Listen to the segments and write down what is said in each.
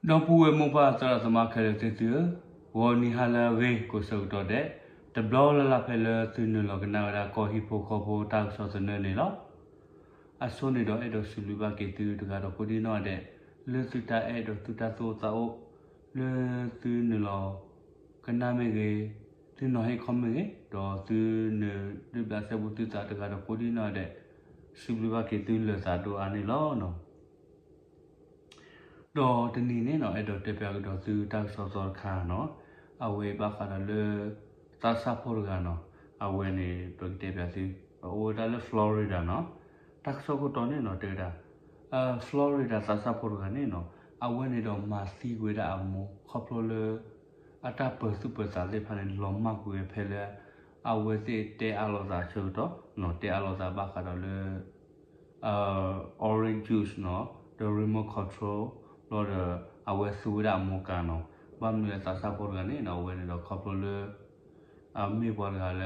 ဒီပုၢ်ဝဲၢ်မိၢ်ပၢ်သရၣ်သမါခဲလၢာ်သ့ၣ်သုဧၢ, ဂီၤနံၤဟါလၢအဂ့ၤကိးဆၢကတီၢ်ဒဲး, တဘျီလၢ်လၢ်ဖဲလၢသုနုာ်လီၤကနၣ်ဝဲဒၣ်ကီၢ်ဟံၣ်ဖိဃီဖိတၢ်ကစီၣ်သနၢၣ်န့ၣ်လီၤ. အဆိန့ၣ်ဒီးအဲၣ်ဒိးစံးဘျုးဘၣ်က့ၤသုတဂၤဒီးကိးဒံနီၢ်ဒဲး, လၢသုတၢ်အဲၣ်ဒိးသုတၢ်သူၣ်အိၣ်သးအိၣ်, လၢသုနုာ်လီၤကနၣ်မ့ၢ်ဂ့ၤ, သုနီၤဟ့ၣ်ခီမ့ၢ်ဂ့ၤ, ဒီးသုနုာ်ဒုးဘျးစဲဘူးသုသးတဂၤဒီးကိးဒံနီၢ်ဒဲး, စံးဘျုးဘၣ်က့ၤသုလၢာ်သးဒိၣ်အါန့ၣ်လီၤ. ဒီးတနံၤန့ၣ်နီၤ အဲၣ်ဒိးတဲပၠးကဒီးသုတၢ်ကစီၣ်သီတခါနီၤ, အဝဲဘၣ်ဃးဒီးလၢ သးစၢ်ဖိတဂၤနီၤ, အဝဲန့ၣ်ပကတဲပၠးသု, အအိၣ်ဝဲဒၣ်လၢ Florida နီၤ, တၢ်ကစီၣ်ခိၣ်တီန့ၣ်နီၤ တဲဝဲဒၣ် Florida သးစၢ်ဖိတဂၤန့ၣ်နီၤ, အဝဲန့ၣ်ဒီးမၤသံကွံာ်ဝဲဒၣ်အမိၢ် ခီဖျိလၢ အတၢ်ပၢၤသူၣ်ပၢၤသးသ့ၣ်တဖၣ်န့ၣ် လီၤမၢ်ကွံာ်ဝဲဖဲလၢ အဝဲသ့ၣ်တဲအါလိာ်သးအဆၢကတီၢ်, တဲအါလိာ်သးဘၣ်ဃးဒီးလၢ orange juice နီၤ, ဒီး remote control လီၤဒီး အဝဲသူဝဲဒၣ်အမိၢ်ကါနီၤ, ဘၣ်မနုၤလၢသးစၢ်ဖိတဂၤန့ၣ်နီၤ အဝဲန့ၣ်ဒီးခီဖျိလၢ အမ့ၢ်ပှၤတဂၤလၢ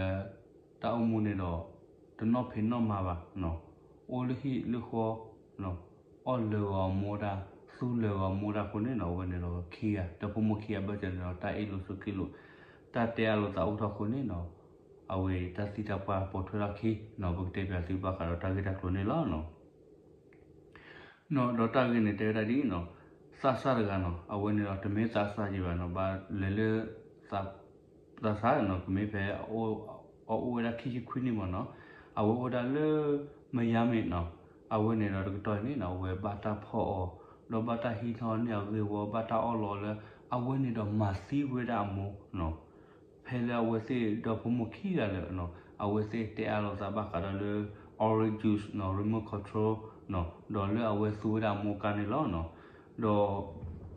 တၢ်အိၣ်မူန့ၣ်ဒီး တနီၣ်ဖံးနီၣ်မၤဘၣ်နီၤ, အိၣ်လၢဟံၣ်လၢဃီ အီၣ်လၢာ်ဂီၤအမိၢ်တၢ်, သူလၢာ်ဂီၤအမိၢ်တၢ်အဃိန့ၣ်နီၤ အဝဲန့ၣ်ဒီးခံဂၤ ဒီဖိမိၢ်ခံဂၤဘၣ်ဆၣ်န့ၣ်ဒီး တၢ်အ့ၣ်လိာ်ဆိးက့လိာ်, တၢ်တဲအါလိာ်သးအိၣ်ထီၣ်အဃိန့ၣ်နီၤ, အဝဲတၢ်သံတၢ်ပှၢ်ပိာ်ထွဲထီၣ်ခံနီၤ, ပကတဲပၠးသုဘၣ်ဃးဒီးတၢ်ဂ့ၢ်တၢ်ကျိၤန့ၣ်လီၤ. ဒီးတၢ်ဂ့ၢ်န့ၣ်တဲဝဲဒၣ်ဒ်အံၤနီၤ, သးစၢ်တဂၤနီၤ အဝဲန့ၣ်ဒီးတမ့ၢ်သးစၢ်က့ၤဘၣ်နီၤ, ဘၣ်လဲၤလၢ သးစၢ်နီၤ ကမ့ၢ်ဖဲ အအိၣ်ဝဲဒၣ်ခံဆံခွံနံၣ်မ့ၢ်နီၤ, အဝဲအိၣ်ဝဲဒၣ်လၢ Miami နီၤ, အဝဲန့ၣ်ဒီးတကတီၢ်အံၤန့ၣ်နီၤ အဝဲဘၣ်တၢ်ဖီၣ်အီၤ, ဒီးဘၣ်တၢ်ဟံးထီၣ်န့ၢ်အဂ့ၢ်ဝီ ဘၣ်တၢ်အီၣ်လီၤလၢ အဝဲန့ၣ်ဒီးမၤသံဝဲဒၣ်အမိၢ်နီၤ ဖဲလၢအဝဲသ့ၣ်ဒီဖိမိၢ်ခံဂၤလၢာ်နီၤ အဝဲသ့ၣ်တဲအါလိာ်သးဘၣ်ဃးဒီးလၢ orange juice နီၤ remote control နီၤ ဒီးလၢအဝဲသူဝဲဒၣ်အမိၢ်ကါန့ၣ်လီၤနီၤ, ဒီး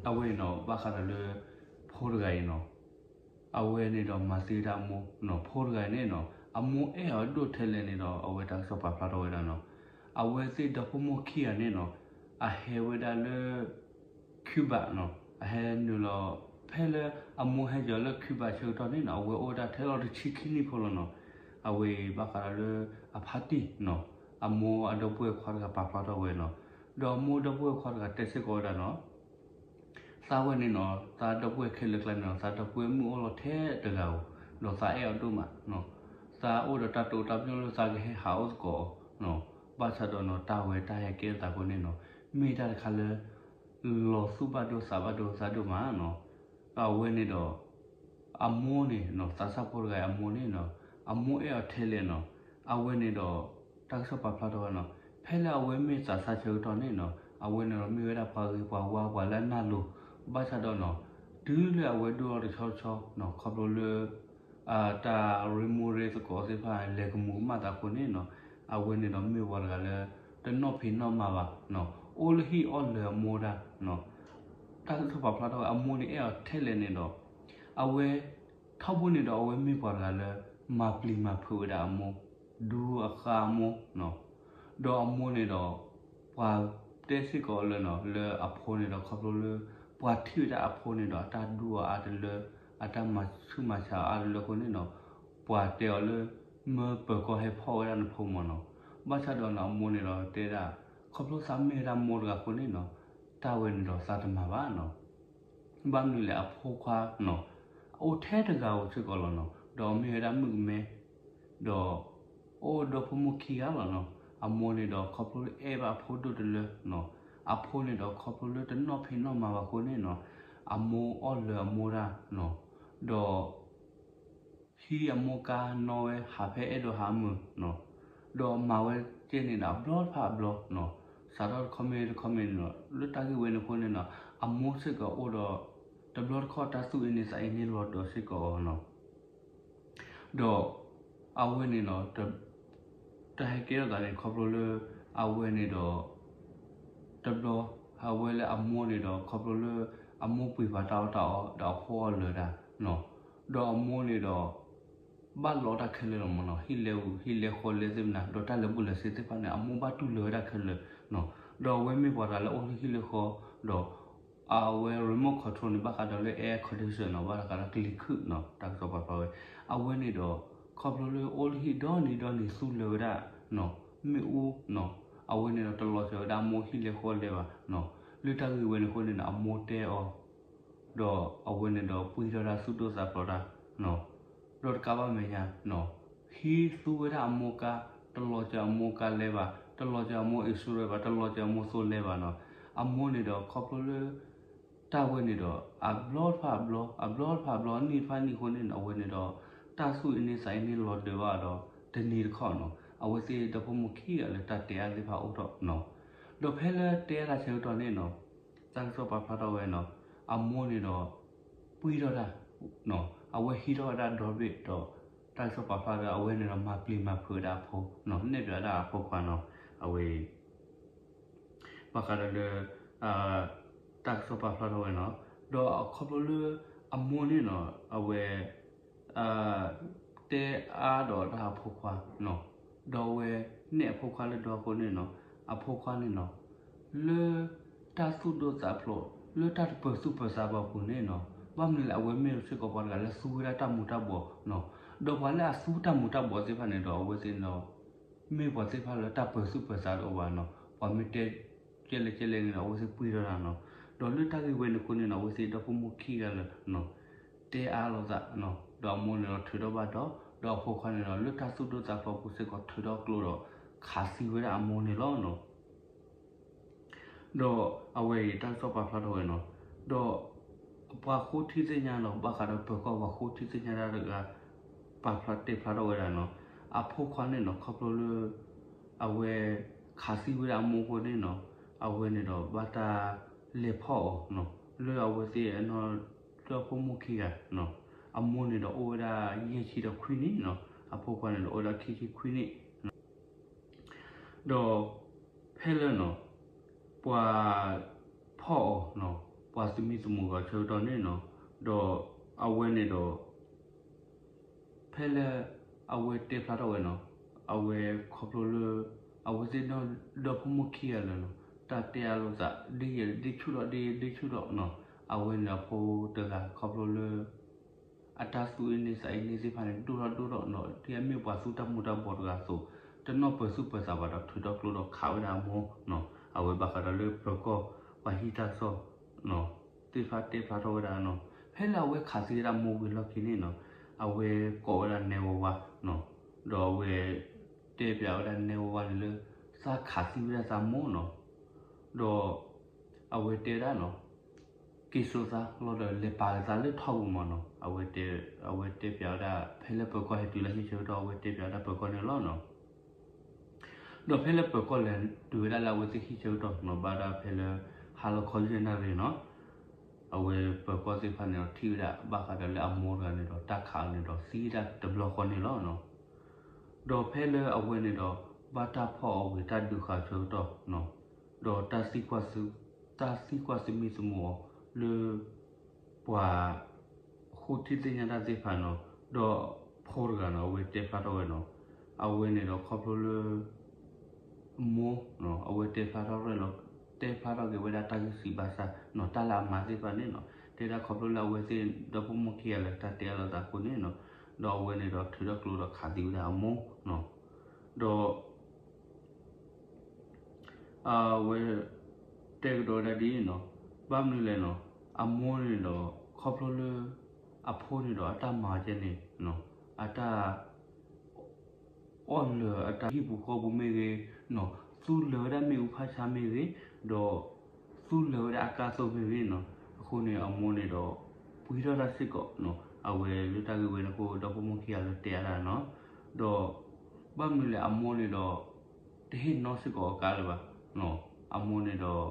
အဝဲအံၤနီၤ ဘၣ်ဃးဒီးလၢ ဖိတဂၤအံၤနီၤ အဝဲန့ၣ်ဒီးမၤသံဝဲဒၣ်အမိၢ်နီၤ, ဖိတဂၤအံၤန့ၣ်နီၤ အမိၢ်အဲၣ်အီၤဒိၣ်ထဲလဲၣ်န့ၣ်ဒီး အဝဲတၢ်ကစီၣ်ပာ်ဖျါထီၣ်ဝဲဒၣ်နီၤ, အဝဲသ့ၣ်ဒီဖိမိၢ်ခံဂၤန့ၣ်နီၤ အဟဲဝဲဒၣ်လၢ Cuba နီၤ, အဟဲနုာ်လီၤ ဖဲလၢအမိၢ်ဟဲယီၤလၢ Cuba ဆၢကတီၢ်န့ၣ်နီၤ အဝဲအိၣ်ဝဲဒၣ်ထဲလီၤတဆံခံနံၣ်ဖိလီၤနီၤ, အဝဲဘၣ်ဃးဒီးလၢအဖါတံၢ်နီၤ, အမိၢ်အဒီပုၢ်ဝဲၢ်ခွါတဂၤပာ်ဖျါထီၣ်ဝဲနီၤ, ဒီးအမိၢ်ဒီပုၢ်ဝဲၢ်ခွါတဂၤတဲစ့ၢ်ကီးဝဲဒၣ်နီၤ သးဝဲန့ၣ်နီၤ သးဒီပုၢ်ဝဲၢ်ခဲလၢာ်ကျါန့ၣ်နီၤ သးဒီပုၢ်ဝဲၢ်မုၣ်အိၣ်လီၤထဲတဂၤဧိၤ, ဒီးသးအဲၣ်အီၤဒိၣ်မးနီၤ, သးအိၣ်ဒီးတၢ်တိာ်တၢ်ပညိၣ်လၢသးကဟဲဟးအိၣ်သကိးအီၤနီၤ, ဘၣ်ဆၣ်ဒီးနီၤ တၢ်ဝဲတၢ်ဟဲကဲထီၣ်သးအဃိန့ၣ်နီၤ မ့ၢ်တၢ်တခါလၢ လီၤသူၣ်ဘၣ်ဒိသးဘၣ်ဒိသးဒိၣ်မးနီၤ, အဝဲန့ၣ်ဒီး အမိၢ်န့ၣ်နီၤ သးစၢ်ဖိတဂၤအံၤအမိၢ်န့ၣ်နီၤ အမိၢ်အဲၣ်အီၤထဲလဲၣ်နီၤ, အဝဲန့ၣ်ဒီး တၢ်ကစီၣ်ပာ်ဖျါထီၣ်ဝဲနီၤ, ဖဲလၢအဝဲမ့ၢ်သးစၢ်ဆၢကတီၢ်န့ၣ်နီၤ အဝဲန့ၣ်ဒီးမ့ၢ်ဝဲဒၣ်ပှၤဂ့ၤပှၤဝါ ပှၤလၢအနၢ်လိၤ, ဘၣ်ဆၣ်ဒီးနီၤ တုၤလၢအဝဲဒိၣ်ထီၣ်တဆီဆီနီၤ ခီဖျိလၢ တၢ်ရ့မူရ့သကိးသ့ၣ်တဖၣ် လဲၤကမူၤကမၣ်သးအဃိန့ၣ်နီၤ အဝဲန့ၣ်ဒီးမ့ၢ်ပှၤတဂၤလၢ တနီၣ်ဖံးနီၣ်မၤဘၣ်နီၤ, အိၣ်လၢဟံၣ်အီၣ်လၢာ်အမိၢ်တၢ်နီၤ, တၢ်ကစီၣ်ပာ်ဖျါထီၣ်ဝဲအမိၢ်န့ၣ်အဲၣ်အီၤထဲလဲၣ်န့ၣ်ဒီး အဝဲ ထီဘိန့ၣ်ဒီးအဝဲမ့ၢ်ပှၤတဂၤလၢ မၤပျံၤမၤဖုးဝဲဒၣ်အမိၢ်, ဒူအဃါအမိၢ်နီၤ, ဒီးအမိၢ်န့ၣ်ဒီး ပှၤတဲစ့ၢ်ကီးလၢနီၤ လၢအဖိန့ၣ်ဒီးခီဖျိလၢ ပှၤထံၣ်ဝဲဒၣ်အဖိန့ၣ်ဒီး အတၢ်ဒူအီၤအါတလၢ, အတၢ်မၤဆူၣ်မၤဆါအီၤအါတလၢအဃိန့ၣ်နီၤ, ပှၤတဲအီၤလၢ မၢပၢၤကီၢ်ဟဲဖီၣ်ဝဲဒၣ်နဖိမ့ၢ်နီၤ, ဘၣ်ဆၣ်ဒီးနီၤ အမိၢ်န့ၣ်ဒီးတဲဒၣ် ခီဖျိသးမ့ၢ်ဝဲဒၣ်မိၢ်တဂၤအဃိန့ၣ်နီၤ, တၢ်ဝဲန့ၣ်ဒီးသးတမၤဘၣ်နီၤ ဘၣ်မနုၤလဲၣ် အဖိခွါနီၤ အိၣ်ထဲတဂၤဧိၤစ့ၢ်ကီးလီၤနီၤ, ဒီးမ့ၢ်ဝဲဒၣ်မုၣ်ကမဲ, ဒီး အိၣ်ဒီဖိမိၢ်ခံဂၤလီၤနီၤ, အမိၢ်န့ၣ်ဒီးခီဖျိလၢအဲၣ်ဘၣ်အဖိဒိၣ်တလၢနီၤ, အဖိန့ၣ်ဒီးခီဖျိလၢတနီၣ်ဖံးနီၣ်မၤဘၣ်အဃိန့ၣ်နီၤ, အမိၢ်အီၣ်လၢာ်အမိၢ်တၢ်နီၤ, ဒီး ဟံးအမိၢ်ကါနီၣ်ဝဲ ဟးဖဲအဲၣ်ဒိးဟးမုာ်နီၤ, ဒီးမၤဝဲကဲန့ၣ်ဒီးအဘျီတဖၣ်အဘျီနီၤ, စးထီၣ်တခီမ့ၢ်တခီမ့ၢ်န့ၣ်နီၤ, လၢတၢ်ဂ့ၢ်ဝဲန့ၣ်အဃိန့ၣ်နီၤ, အမိၢ်စ့ၢ်ကီးအိၣ်ဒီး တဘျီတခီၣ်တၢ်သူၣ်အ့န့ၢ်သးအ့န့ၢ်လီၤဒီးစ့ၢ်ကီးအီၤနီၤ, ဒီး အဝဲန့ၣ်ဒီး တဟဲကဲထီၣ်သးန့ၣ် ခီဖျိလၢ အဝဲန့ၣ်ဒီး တဘျီ အဝဲလၢအမိၢ်န့ၣ်ဒီး ခီဖျိလၢ အမိၢ်ပှ့ၤပှၤတၢ်အီၣ်တၢ်အီ ဒီးအဖိအီၣ်လၢာ်တၢ်နီၤ, ဒီးအမိၢ်န့ၣ်ဒီး ဘၣ်လီၤတၢ်ခဲလၢာ်လီၤမ့ၢ်နီၤ, ဟံၣ်လဲၤဟံၣ်လဲၤဃီလဲၤသ့ၣ်မနၤ ဒီးတၢ်လဲၤဘူးလဲၤဆ့သ့ၣ်တဖၣ်န့ၣ် အမိၢ်ဘၣ်တူၢ်လၢာ်ဝဲဒၣ်ခဲလၢာ်နီၤ, ဒီးအဝဲမ့ၢ်ပှၤတဂၤလၢအိၣ်လၢဟံၣ်လၢဃီ ဒီး အဝဲ remote control န့ၣ် ဘၣ်ဃးဒီးလၢ air condition နီၤ, ဘၣ်ဃးဒီးကလံၤခုၣ်နီၤ, တၢ်ကစီၣ်ပာ်ဖျါဝဲ အဝဲန့ၣ်ဒီး ခီဖျိလၢအိၣ်လၢဟံၣ်ဒီနံၤဒီနံၤသူလၢာ်ဝဲဒၣ်နီၤ, မ့ၣ်အူနီၤ, အဝဲန့ၣ်ဒီးတလီၤစၢၤဝဲဒၣ်အမိၢ်ဟံၣ်လဲၤဃီလဲၤဘၣ်နီၤ, လၢတၢ်ဂ့ၢ်ဝဲန့ၣ်အဃိန့ၣ်နီၤ အမိၢ်တဲအီၤ, ဒီးအဝဲန့ၣ်ဒီးပှံၢ်ထီၣ်တၢ်သူၣ်ဒိၣ်သးဖျိးတၢ်နီၤ, ဒီးတကးဘၣ်မဲာ်ညါနီၤ, ဟံးသူဝဲဒၣ်အမိၢ်ကါ, တလီၤစၢၤအမိၢ်ကါလဲၤဘၣ်, တလီၤစၢၤအမိၢ် insurance ဘၣ်, တလီၤစၢၤအမိၢ်သိလဲၤဘၣ်နီၤ, အမိၢ်န့ၣ်ဒီးခီဖျိလၢ တၢ်ဝဲန့ၣ်ဒီး အဘျီတဖၣ်အဘျီ, အဘျီတဖၣ်အဘျီ, နံၣ်တဖၣ်နံၣ်အဃိန့ၣ်နီၤ အဝဲန့ၣ်ဒီး တၢ်သူၣ်အ့န့ဆးအ့န့လီၤဒၢးဘၣ်ဒီး တနံၤတခီနီၤ အဝဲသ့ၣ်ဒီဖိမိၢ်ခံဂၤလၢတၢ်တဲအါသ့ၣ်တဖၣ်အိၣ်ထီၣ်နီၤ, ဒီးဖဲလၢတဲအါတၢ်ဆၢကတီၢ်န့ၣ်နီၤ တၢ်ကစီၣ်ပာ်ဖျါထီၣ်ဝဲနီၤ အမိၢ်န့ၣ်ဒီး ပှံၢ်ထီၣ်တၢ် အဝဲဟံးထီၣ်ဝဲဒၣ်ဒီဘ့ၣ်ဒီး တၢ်ကစီၣ်ပာ်ဖျါဒီး အဝဲန့ၣ်ဒီးမၤပျံၤမၤဖုးဝဲဒၣ်အဖိနီၤ, နဲၣ်ပၠးဝဲဒၣ်အဖိခွါနီၤ, အဝဲ ဘၣ်ဃးဒီးလၢ တၢ်ကစီၣ်ပာ်ဖျါထီၣ်ဝဲနီၤ, ဒီးအခီဖျိလၢ အမိၢ်န့ၣ်နီၤ အဝဲ တဲအါဒီးတၢ်အဖိခွါနီၤ, ဒီးအဝဲနဲၣ်အဖိခွါလၢဒီအဃိန့ၣ်နီၤ, အဖိခွါန့ၣ်နီၤ လၢ တၢ်သူၣ်ဒိၣ်သးဖျိး လၢတၢ်တပၢၤသူၣ်ပၢၤသးဘၣ်အပူၤန့ၣ်နီၤ, ဘၣ်မနုၤလဲၣ် အဝဲမ့ၢ်စ့ၢ်ကီးပှၤတဂၤလၢသူဝဲဒၣ်တၢ်မူၤတၢ်ဘှီးနီၤ, ဒီးပှၤလၢအသူတၢ်မူၤတၢ်ဘှီးသ့ၣ်တဖၣ်န့ၣ်ဒီး အဝဲသ့ၣ်န့ၣ်ဒီး မ့ၢ်ပှၤသ့ၣ်တဖၣ်လၢတၢ်ပၢၤသူၣ်ပၢၤသးတအိၣ်ဘၣ်နီၤ, ပှၤမ့ၢ်တဲ ကဲလဲၣ်ကဲလဲၣ်န့ၣ်ဒီး အဝဲသ့ၣ်ပှံၢ်ထီၣ်တၢ်နီၤ, ဒီးလၢတၢ်ဂ့ၢ်ဝဲန့ၣ်အဃိန့ၣ်နီၤ အဝဲသ့ၣ်ဒီဖိမိၢ်ခံဂၤလၢာ် တဲအါလိာ်သး, ဒီးအမိၢ်န့ၣ်ဒီးထုးထီၣ်ဘၣ်ဒီး, ဒီးအဖိခွါန့ၣ်ဒီး လၢတၢ်သူၣ်ဒိၣ်သးဖျိးအပူၤစ့ၢ်ကီးထုးထီၣ်ကျိဒီး ခးသံဝဲဒၣ်အမိၢ်န့ၣ်လီၤနီၤ. ဒီးအဝဲအံၤတၢ်ကစီၣ်ပာ်ဖျါထီၣ်ဝဲနီၤ, ဒီး ပှၤဃိထံသ့ၣ်ညါနီၤ ဘၣ်ဃးဒီးပၢၤကီၢ်ပှၤဃိထံသ့ၣ်ညါတၢ်တဂၤ ပာ်ဖျါတဲဖျါထီၣ်ဝဲဒၣ်နီၤ, အဖိခွါန့ၣ်နီၤ ခီဖျိလၢ အဝဲ ခးသံဝဲဒၣ်အမိၢ်အဃိန့ၣ်နီၤ, အဝဲန့ၣ်ဒီးဘၣ်တၢ်လဲၤဖီၣ်အီၤနီၤ, လၢအဝဲသ့ၣ်အနီၢ်ဒီဖိမိၢ်ခံဂၤ, အမိၢ်န့ၣ်ဒီးအိၣ်ဝဲဒၣ်ယဲၢ်ဆံဒီးခွံနံၣ်နီၤ, အဖိခွါန့ၣ်ဒီးအိၣ်ဝဲဒၣ်ခံဆံခွံနံၣ် ဒီး ဖဲလၢနီၤ ပှၤ ဖီၣ်အီၤနီၤ, ပှၤသမံသမိးအီၤဆၢကတီၢ်န့ၣ်နီၤ, ဒီး အဝဲန့ၣ်ဒီး ဖဲလၢ အဝဲတဲဖျါထီၣ်ဝဲနီၤ, အဝဲခီဖျိလၢ အဝဲသ့ၣ်ဒီဖိမိၢ်ခံဂၤလၢာ်နီၤ, တၢ်တဲအါလိာ်သး ဒ်ယဲဒ်ဆူၣ်ထီၣ်ဒ်ယဲဒ်ဆူၣ်ထီၣ်နီၤ, အဝဲန့ၣ်အဖိတဂၤခီဖျိလၢ အတၢ်သူၣ်အ့န့သးအ့န့သ့ၣ်တဖၣ်န့ၣ် ဒိၣ်ထီၣ်ဒိၣ်ထီၣ်နီၤ, ဒ်အမ့ၢ်ပှၤသူတၢ်မူၤတၢ်ဘှီးတဂၤအသိး, တနီၢ်ပၢၤသူၣ်ပၢၤသးဘၣ်ဒီးထုးထီၣ်ကျိဒီးခးဝဲဒၣ်အမိၢ်နီၤ, အဝဲဘၣ်ဃးဒီးလၢပၢၤကီၢ် ပှၤဟံးတၢ်ကစီၣ် သ့ၣ်တဖၣ်တဲဖျါထီၣ်ဝဲဒၣ်နီၤ, ဖဲလၢအဝဲခးသံဝဲဒၣ်အမိၢ်ဝံၤလီၢ်ခံန့ၣ်နီၤ, အဝဲကိးဝဲဒၣ်နဲဝါဝါနီၤ, ဒီးအဝဲ တဲပၠးဝဲဒၣ်နဲဝါဝါန့ၣ်လၢ သးခးသံဝဲဒၣ်သးမိၢ်နီၤ, ဒီး အဝဲတဲဒၣ်နီၤ, က့ၤစိာ်သးလီၤဒီးလဲၤပာ်ကသးလၢထီပူၤမးနီၤ, အဝဲတဲပၠးဝဲဒၣ် ဖဲလၢပၢၤကီၢ်ဟဲတုၤလၢဟံၣ်ဆၢကတီၢ် အဝဲတဲပၠးဝဲဒၣ်ပၢၤကီၢ်န့ၣ်လီၤနီၤ. ဒီးဖဲလၢပၢၤကီၢ်လဲၤတုၤဝဲဒၣ်လၢအဝဲသ့ၣ်ဟံၣ်ဆၢကတီၢ်နီၤ, ဘၣ်ဒၣ်ဖဲလၢ ဟါလီၤခီယဲၢ်နၣ်ရံၣ်နီၤ, အဝဲပၢၤကီၢ်သ့ၣ်တဖၣ်န့ၣ်ဒီးထံၣ်ဝဲဒၣ်ဘၣ်ဃးဒီးလၢအမိၢ်တဂၤန့ၣ်ဒီး တၢ်ခးအီၤန့ၣ်ဒီးသံဝဲဒၣ်တဘျီဃီန့ၣ်လီၤနီၤ. ဒီးဖဲလၢအဝဲန့ၣ်ဒီး ဘၣ်တၢ်ဖီၣ်အီၤဝံၤတၢ်ဒုးဃာ်ဆၢကတီၢ်နီၤ, ဒီးတၢ်သံကွၢ်သမံသမိးအီၤလၢ ပှၤ ဃိထံသ့ၣ်ညါတၢ်သ့ၣ်တဖၣ်နီၤ, ဒီးဖိတဂၤနီၤ အဝဲတဲဖျါထီၣ်ဝဲနီၤ, အဝဲန့ၣ်ဒီးခီဖျိလၢ အမိၢ် အဝဲတဲဖျါထီၣ်ရဲၣ်လီၤ တဲဖျါထီၣ်က့ၤဝဲဒၣ်တၢ်ဂ့ၢ်စံးဘၣ်ဆၣ်နီၤ, တၢ်လၢအမၤသ့ၣ်တဖၣ်န့ၣ်နီၤ, တဲဒၣ်ခီဖျိလၢအဝဲသ့ၣ်ဒီဖိမိၢ်ခံဂၤလၢာ်တၢ်တဲအါလိာ်သးအဃိန့ၣ်နီၤ, ဒီးအဝဲန့ၣ်ဒီးထုးထီၣ်ကျိဒီးခးသံဝဲဒၣ်အမိၢ်နီၤ, ဒီး အဝဲ တဲကဒီးဝဲဒၣ်ဒ်အံၤနီၤ, ဘၣ်မနုၤလဲၣ်နီၤ, အမိၢ်န့ၣ်ဒီး ခီဖျိလၢ အဖိန့ၣ်ဒီးအတၢ်မၤကဲန့ၣ် အတၢ် အီၣ်လၢာ်အတၢ်ဟံၣ်ပူၤဃီပူၤမ့ၢ်ဂ့ၤ, သူလၢာ်ဝဲဒၣ်မ့ၣ်အူဖးဆါမ့ၢ်ဂ့ၤ, ဒီး သူလၢာ်ဝဲဒၣ်အကါသိးမ့ၢ်ဂ့ၤနီၤ, အဃိန့ၣ် အမိၢ်န့ၣ်ဒီး ပှံထီၣ်တၢ်စ့ၢ်ကီးနီၤ, အဝဲလၢတၢ်ဂ့ၢ်ဝဲန့ၣ်အဃိ ဒီဖိမိၢ်ခံဂၤလၢတဲအါဒၣ်နီၤ, ဒီး ဘၣ်မနုၤလဲၣ် အမိၢ်န့ၣ်ဒီး တဟ့ၣ်နီၣ်စ့ၢ်ကီးအကါလၢၤဘၣ်, အမိၢ်န့ၣ်ဒီး ခီ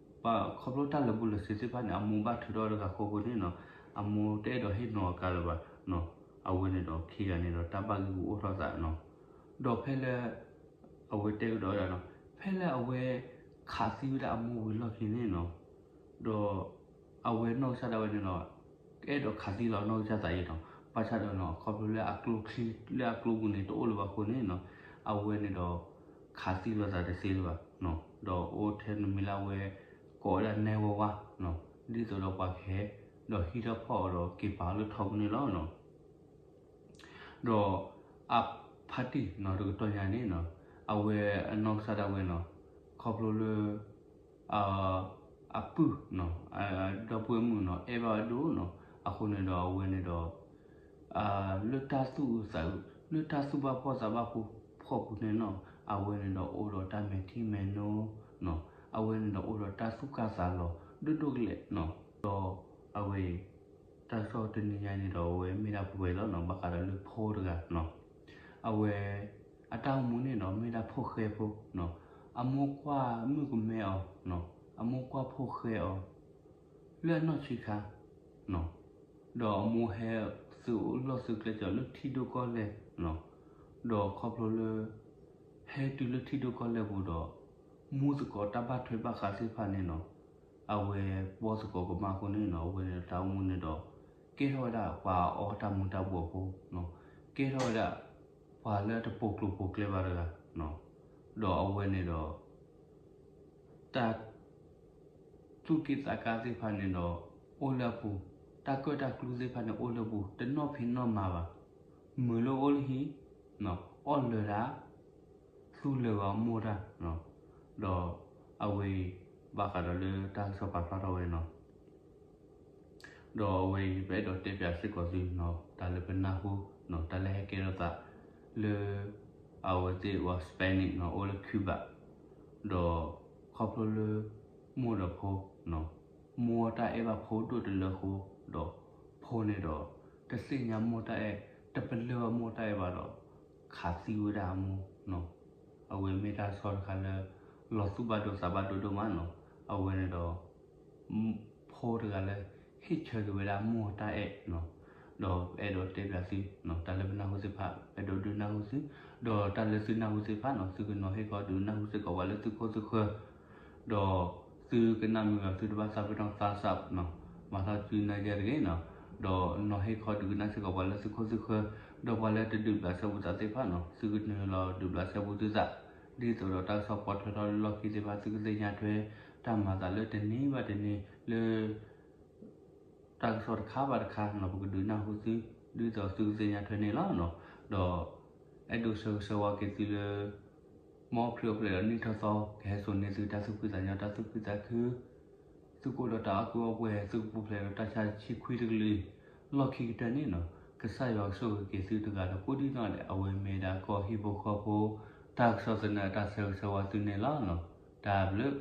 ဖျိတၢ်လၢာ်ဘူၣ်လၢာ်စ့ၤသ့ၣ်တဖၣ်န့ၣ် အမိၢ်ဘၣ်ထုးထီၣ်တဂၤဃီအဃိန့ၣ်နီၤ, အမိၢ်တအဲၣ်ဒိးဟ့ၣ်နီၣ်အကါလၢၤဘၣ်, အဝဲန့ၣ်ဒီးခံဂၤန့ၣ်ဒီးတၢ်ဘၣ်ဂံၢ်ဂူာ်အိၣ်ထီၣ်သးနီၤ, ဒီးဖဲလၢ အဝဲတဲကဒီးဝဲဒၣ်နီၤ, ဖဲလၢအဝဲ ခးသံဝဲဒၣ်အမိၢ်ဝံၤလီၢ်ခံန့ၣ်နီၤ, ဒီး အဝဲနီၢ်ကစၢ်ဒၣ်ဝဲန့ၣ်နီၤ, အဲၣ်ဒိးခးသံလီၤအနီၢ်ကစၢ်သးအံၤနီၤ, ဘၣ်ဆၣ်ဒီးနီၤ ခီဖျိလၢအကျိချံ လၢအကျိပူၤန့ၣ် တအိၣ်လၢၤဘၣ်အဃိန့ၣ်နီၤ, အဝဲန့ၣ်ဒီး ခးသံလိာ်သးတသ့လၢၤဘၣ်, ဒီးအိၣ်ထဲနမံၤလၢအဝဲ ကိးဝဲဒၣ်နဲဝါဝါ, ဒ်သိးဒီးပှၤကဟဲ ဒီးဟံးထီၣ်ဖီၣ်အီၤဒီးက့ၤပာ်အီၤလၢထီပူၤန့ၣ်လီၤ. ဒီးအဖါတံၢ်နီၤ တကတီၢ်ညါန့ၣ်နီၤ, အဝဲအနီၢ်ကစၢ်ဒၣ်ဝဲနီၤ, ခီဖျိလၢ အ အပုၢ်နီၤ ဒီပုၢ်ဝဲၢ်မုၣ်နီၤ အဲၣ်ဘၣ်ဝဲဒိၣ်နီၤ အဃိန့ၣ်ဒီးအဝဲန့ၣ်ဒီး လၢတၢ်သူၣ်အုးသးအုး လၢတၢ်သူၣ်ဘၣ်ဖှီၣ်သးဘၣ်ဖှီၣ်ဖီခိၣ်န့ၣ်နီၤ အဝဲန့ၣ်ဒီးအိၣ်ဒီးတၢ်မဲာ်ထံမဲာ်နိနီၤ အဝဲန့ၣ်ဒီးအိၣ်ဒီးတၢ်သူၣ်ကၢ်သးလီၤဒိၣ်ဒိၣ်ကလဲာ်နီၤ ဒီးအဝဲ တၢ်ကစီၣ်တနံၤညါန့ၣ်ဒီးအဝဲမ့ၢ်ဒၣ်ပဝဲလီၤနီၤ ဘၣ်ဃးဒီးလၢဖိတဂၤနီၤ အဝဲ အတၢ်အိၣ်မူန့ၣ်ဒီးမ့ၢ်ဒၣ်ဖိၣ်ဃဲဖိနီၤ အမိၢ်ကွၢ်မုၣ်ကမဲအီၤနီၤ အမိၢ်ကွၢ်ဖိၣ်ဃဲအီၤ လၢအနီၢ်ဆံးခါနီၤ ဒီးအမိၢ်ဟဲသုးလီၢ်သုးကျဲကၠီၤလၢထံဒိၣ်ကီၢ်လဲၢ်နီၤ ဒီးခီဖျိလၢ ဟဲတုၤလၢထံဒိၣ်ကီၢ်လဲၢ်ပူၤဒီး မူသကိးတၢ်ဘၣ်ထွဲဘၣ်ဃးသ့ၣ်တဖၣ်န့ၣ်နီၤ အဝဲဘီသကိးကမၣ်အဃိန့ၣ်နီၤ အဝဲန့ၣ်ဒီးတၢ်အိၣ်မူန့ၣ်ဒီး ကဲထီၣ်ဝဲဒၣ်ပှၤအီၣ်တၢ်မူၤတၢ်ဘှီးဖိနီၤ ကဲထီၣ်ဝဲဒၣ် ပှၤလၢတပိာ်ကျိၤပိာ်ကျဲဘၣ်တဂၤနီၤ ဒီးအဝဲန့ၣ်ဒီး တၢ် သူၣ်က့ၣ်သးကါသ့ၣ်တဖၣ်န့ၣ်ဒီး အိၣ်လၢအပူၤ, တၢ်ကၢၣ်တၢ်ကျူသ့ၣ်တဖၣ်န့ၣ် အိၣ်လၢအပူၤ, တနီၣ်ဖံးနီၣ်မၤဘၣ်, မုာ်လၢအအိၣ်လၢဟံၣ်, အီၣ်လၢၤဒၣ်, သူလၢၤဂီၤမိၢ်တၢ်, ဒီးအဝဲအံၤ ဘၣ်ဃးဒီးလၢတၢ်ကစီၣ်ပာ်ဖျါထီၣ်ဝဲနီၤ ဒီးအဝဲအံၤ ပအဲၣ်ဒိးတဲပၠးစ့ၢ်ကီးသုနီၤ တၢ်လၢပနၢ်ဟူ, တၢ်လၢဟဲကဲထီၣ်သးလၢ အဝဲသ့ၣ်ဝဲ Spanish နီၤ အိၣ်လၢ Cuba, ဒီးခီဖျိလၢ မိၢ်ဒီးဖိ, မိၢ်တၢ်အဲၣ်ဘၣ်ဖိဒိၣ်တလၢအဃိ, ဒီးဖိန့ၣ်ဒီး တသ့ၣ်ညါမိၢ်တၢ်အဲၣ်, တပလၢၢ်ဘၣ်မိၢ်တၢ်အဲၣ်ဘၣ်ဒီး ခးသံဝဲဒၣ်အမိၢ်နီၤ, အဝဲမ့ၢ်တၢ်ကစီၣ်တခါလၢ လီၤသူၣ်ဘၣ်ဒိသးဘၣ်ဒိဒိၣ်မးနီၤ, အဝဲန့ၣ်ဒီး ဖိတဂၤလၢ ဟ့ၣ်ဆၢက့ၤဝဲဒၣ်မိၢ်တၢ်အဲၣ်နီၤ, ဒီးအဲၣ်ဒိးတဲပၠးသု, တၢ်လၢပနၢ်ဟူသ့ၣ်တဖၣ် အဲၣ်ဒိးဒုးနၢ်ဟူသု, ဒီးတၢ်လၢသုနၢ်ဟူသ့ၣ်တဖၣ်နီၤ သုကနီၤဟ့ၣ်ခီဒုးနၢ်ဟူစ့ၢ်ကီးပှၤလၢသုခိၣ်သုဃၢၤ, ဒီးသုကနၣ်မုာ်ဂ့ၤသုတဘၣ်သးပ့ၤနီၣ်သးစၢ်နီၤ, မၤထီၣ်စုနၢ်ယဲၢ်တဂ့ၤနီၤ, ဒီးနီၤဟ့ၣ်ခီဒုးကနၣ်စ့ၢ်ကီးပှၤလၢသုခိၣ်သုဃၢၤ, ဒီးပှၤလၢတဒုးဘျးစဲဘူးသးသ့ၣ်တဖၣ်နီၤ သုကနုာ်လီၤဒုးဘျးစဲဘူးသုသး, ဒ်သိးဒီးတၢ်ကစီၣ်ပိာ်ထွဲထီၣ်လၢလီၢ်ခံသ့ၣ်တဖၣ် သုကသ့ၣ်ညါထွဲ တၢ်မၤသးလၢတနံၤဘၣ်တနံၤလၢ တၢ်ကစီၣ်တခါဘၣ်တခါနီၤ ပကဒုးနၢ်ဟူသု ဒ်သိးသုကသ့ၣ်ညါထွဲန့ၣ်လီၤ. ဒီးအဲၣ်ဒိးဆၢဂ့ၤဆၢဝါက့ၤသုလၢ မ်ဖျိးဖျဲးဒီးနံၣ်ထီၣ်သီ ကဟဲစိာ်န့ၢ်သုတၢ်သူၣ်ဖှံသးညီ တၢ်သူၣ်ဖှံသးခု သုကအိၣ်ဒီးတၢ်အီၣ်ကုၢ်အီၣ်ပှဲၤ သုကပူၤဖျဲးဒီးတၢ်ဆါဆံခွံတကလုာ် လီၢ်ခံကတၢၢ်န့ၣ်နီၤ ကစၢ်ယွၤကဆိၣ်ဂ့ၤက့ၤသုတဂၤဒီးကိးဒံနီၢ်ဒဲး အဝဲမ့ၢ်ဒၣ်ကီၢ်ဟံၣ်ဖိဃီဖိ တၢ်ကစီၣ်သနၢၣ်တၢ်ဆၢဂ့ၤဆၢဝါသုန့ၣ်လီၤ. တၢ်ဘျုး